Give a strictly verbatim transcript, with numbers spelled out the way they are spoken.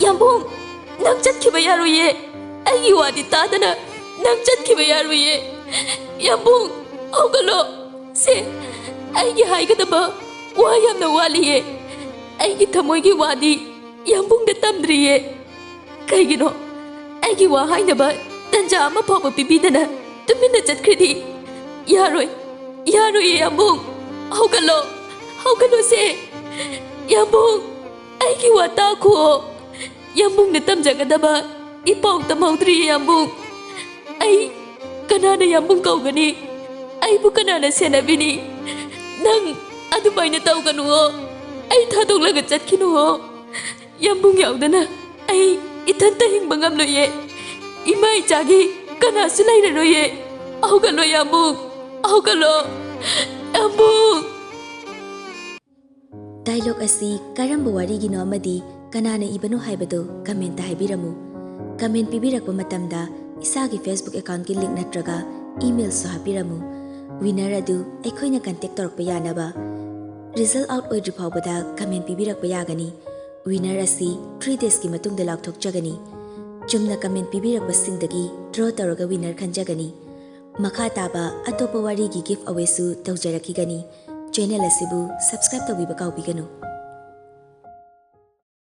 ꯌꯥꯝꯕꯨꯡ, ꯅꯪ ꯆꯠꯈꯤꯕ ꯌꯥꯔꯣꯏꯌꯦ꯫ ꯑꯩꯒꯤ ꯋꯥꯗꯤ ꯇꯥꯗꯅ ꯅꯪ ꯆꯠꯈꯤꯕ ꯌꯥꯔꯣꯏꯌꯦ꯫ ꯌꯥꯝꯕꯨꯡ, ꯍꯧꯒꯠꯂꯣ꯫ ꯁꯦ, ꯑꯩꯒꯤ ꯍꯥꯏꯒꯗꯕ ꯋꯥ ꯌꯥꯝꯅ ꯋꯥꯠꯂꯤꯌꯦ꯫ ꯑꯩꯒꯤ ꯊꯃꯣꯏꯒꯤ ꯋꯥꯗꯤ ꯌꯥꯝꯕꯨꯡꯗ ꯇꯝꯗ꯭ꯔꯤꯌꯦ꯫ ꯀꯩꯒꯤꯅꯣ ꯑꯩꯒꯤ ꯋꯥ ꯍꯥꯏꯅꯕ ꯇꯟꯖꯥ ꯑꯃ ꯐꯥꯎꯕ ꯄꯤꯕꯤꯗꯅ ꯇꯨꯃꯤꯟꯅ ꯆꯠꯈ꯭ꯔꯤꯗꯤ? ꯌꯥꯔꯣꯏ, ꯌꯥꯔꯣꯏꯌꯦ ꯌꯥꯝꯕꯨꯡ꯫ ꯍꯧꯒꯠꯂꯣ, ꯍꯧꯒꯠꯂꯣꯁꯦ꯫ ꯌꯥꯝꯕꯨꯡ, ꯑꯩꯒꯤ ꯋꯥ ꯇꯥꯈꯨꯑꯣ꯫ ꯌꯥꯝꯕꯨꯡꯅ ꯇꯝꯖꯒꯗꯕ ꯏꯄꯥꯎ ꯇꯝꯍꯧꯗ꯭ꯔꯤꯌꯦ ꯌꯥꯝꯕꯨꯡ꯫ ꯑꯩ ꯀꯅꯥꯅ ꯌꯥꯝꯕꯨꯡ ꯀꯧꯒꯅꯤ? ꯑꯩꯕꯨ ꯀꯅꯥꯅ ꯁꯦꯟꯅꯕꯤꯅꯤ? ꯅꯪ ꯑꯗꯨꯃꯥꯏꯅ ꯇꯧꯒꯅꯨꯑꯣ꯫ ꯑꯩ ꯊꯥꯗꯣꯛꯂꯒ ꯆꯠꯈꯤꯅꯨꯑꯣ꯫ ꯌꯥꯝꯕꯨꯡ ꯌꯥꯎꯗꯅ ꯑꯩ ꯏꯊꯟꯇ ꯍꯤꯡꯕ ꯉꯝꯂꯣꯏꯌꯦ꯫ ꯏꯃꯥ ꯏꯆꯥꯒꯤ ꯀꯅꯥꯁꯨ ꯂꯩꯔꯔꯣꯏꯌꯦ꯫ ꯍꯧꯒꯠꯂꯣ ꯌꯥꯝꯕꯨꯡ, ꯍꯧꯒꯠꯂꯣ ꯌꯥꯝꯕꯨꯡ꯫ ꯗꯥꯏꯂꯣꯒ ꯑꯁꯤ ꯀꯔꯝꯕ ꯋꯥꯔꯤꯒꯤꯅꯣ ꯑꯃꯗꯤ ꯀꯅꯥꯅ ꯏꯕꯅꯣ ꯍꯥꯏꯕꯗꯨ ꯀꯃꯦꯟꯇ ꯍꯥꯏꯕꯤꯔꯝꯃꯨ꯫ ꯀꯃꯦꯟ ꯄꯤꯕꯤꯔꯛꯄ ꯃꯇꯝꯗ ꯏꯁꯥꯒꯤ Facebook ꯑꯦꯀꯥꯎꯟꯠꯀꯤ ꯂꯤꯡꯛ ꯅꯠꯇ꯭ꯔꯒ ꯏꯃꯦꯜꯁꯨ ꯍꯥꯞꯄꯤꯔꯝꯃꯨ꯫ ꯋꯤꯅꯔ ꯑꯗꯨ ꯑꯩꯈꯣꯏꯅ ꯀꯟꯇꯦꯛ ꯇꯧꯔꯛꯄ ꯌꯥꯅꯕ ꯔꯤꯖꯜ ꯑꯥꯎꯠ ꯑꯣꯏꯗ꯭ꯔꯤ ꯐꯥꯎꯕꯗ ꯀꯃꯦꯟ ꯄꯤꯕꯤꯔꯛꯄ ꯌꯥꯒꯅꯤ꯫ ꯋꯤꯅꯔ ꯑꯁꯤ ꯊ꯭ꯔꯤ ꯗꯦꯖꯀꯤ ꯃꯇꯨꯡꯗ ꯂꯥꯎꯊꯣꯛꯆꯒꯅꯤ꯫ ꯆꯨꯝꯅ ꯀꯃꯦꯟ ꯄꯤꯕꯤꯔꯛꯄꯁꯤꯡꯗꯒꯤ ꯗ꯭ꯔꯣ ꯇꯧꯔꯒ ꯋꯤꯅꯔ ꯈꯟꯖꯒꯅꯤ꯫ ꯃꯈꯥ ꯇꯥꯕ ꯑꯇꯣꯞꯄ ꯋꯥꯔꯤꯒꯤ ꯒꯤꯐ ꯑꯋꯦꯁꯨ ꯇꯧꯖꯔꯛꯈꯤꯒꯅꯤ꯫ ꯆꯦꯅꯦꯜ ꯑꯁꯤꯕꯨ ꯁꯕꯁꯀ꯭ꯔꯥꯏꯕ ꯇꯧꯕꯤꯕ ꯀꯥꯎꯕꯤꯒꯅꯨ꯫